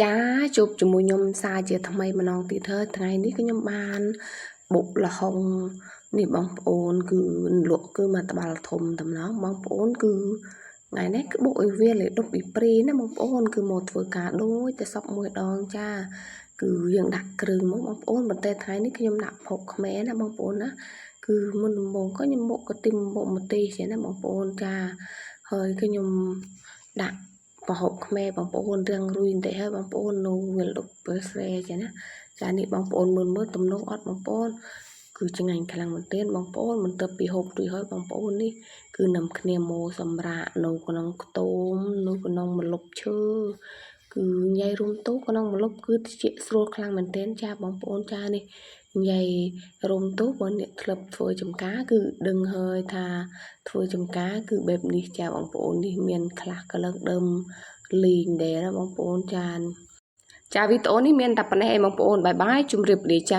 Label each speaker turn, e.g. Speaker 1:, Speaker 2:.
Speaker 1: ចាជួបជាមួយខ្ញុំសារជាថ្មីម្ដងទៀតហើយថ្ងៃនេះខ្ញុំបានបុកល្ហុងនេះបងប្អូនគឺលក់គឺមកត្បាល់ធំតំណងបងប្អូនគឺថ្ងៃនេះគឺបុកឲ្យវាលេដប់ពីព្រីណាបងប្អូនគឺមកធ្វើការដូចតែសពមួយដងចាគឺយើងដាក់គ្រឿងមកបងប្អូនប៉ុន្តែថ្ងៃនេះខ្ញុំដាក់ភោគខ្មែរណាបងប្អូនណាគឺមុនដំបូងក៏ខ្ញុំបុកកាទីមបុកម្ទេសចឹងណាបងប្អូនចាហើយខ្ញុំដាក់ប្រហុកខ្មែរបងប្អូនរាំងរួយបន្តិចហើយបងប្អូននៅវាលុបពេលស្រែចឹងណាចានេះបងប្អូនមើលមើលទំនងអត់បងប្អូនគឺឆ្ងាញ់ខ្លាំងមែនទែនបងប្អូនមិនទៅពីហូបរួចហើយបងប្អូននេះគឺនាំគ្នាមកសម្រាប់នៅក្នុងខ្ទមនៅក្នុងម្លប់ឈើគឺញ៉ៃរុំទូក្នុងម្លប់គឺជាស្រួលខ្លាំងមែនទែនចាបងប្អូនចានេះញ៉ៃរុំទូបើអ្នកធ្លាប់ធ្វើចំការគឺដឹងហើយថាធ្វើចំការគឺបែបនេះចាបងប្អូននេះមានខ្លះក៏លើកដើមលេងដែរណាបងប្អូនចាចាវីដេអូនេះមានតែប៉ុណ្ណេះឯងបងប្អូន bye bye ជម្រាបលាចា។